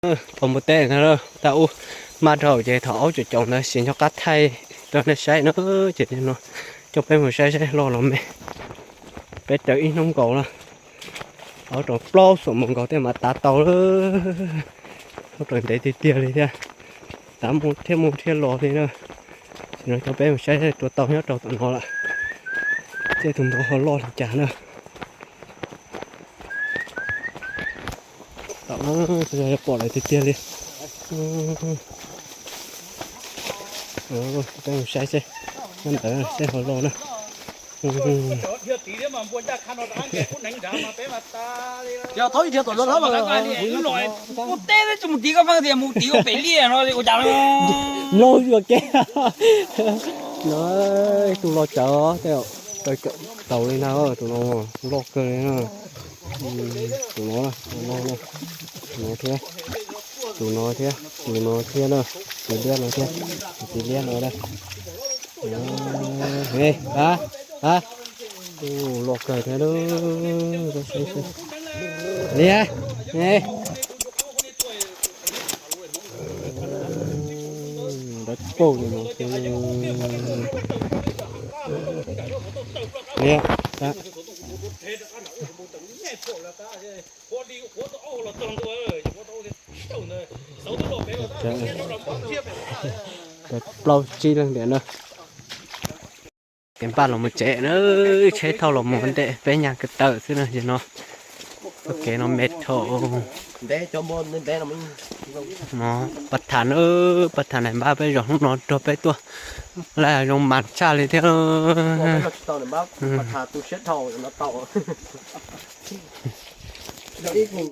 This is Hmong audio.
Tau mus teb ntag, tag ub maj dhau ces thaum aub caum caum ntawd sis nco qab thaij rau nej saib na. Ces no coj peb mus saib saib loj los me. Peb raws ib hnub nkaus na, aub raws plaub xuam mus nkaus tej mas tav tau lawm. Aub raws ntev tiag tiag li thiab, tav mus thiab mus thiab los li na. Ces no coj peb mus saib rua tau nyob rau tom no lawm, seb tus ntawd ho loj li cas na. Tom no yog pom lawm tiag tiag li. Peb mus saib seb, nyob ntawd seb ho loj na. Mloog yuav kev no, tus loj tsawv, taus li na, tus no loj kawg li na. Tus no, tus no, tus no thiab, tus no thiab, tus no thiab na, tus liab no thiab, tus txiv liab no na. Loj kawg thiab. Liab, dawb paug li no thiab. Liab, plaub tsib leeg tiam na. Kev npaj los mus tsev na, tsheb thauj los mus ntej peb nyag ko taw xwb na yog no. Txoj kev no me dhau. Pas tham na, pas tham na npaj peb zos hnub no nrog peb tuaj laj zoo mas tshaj li thiab.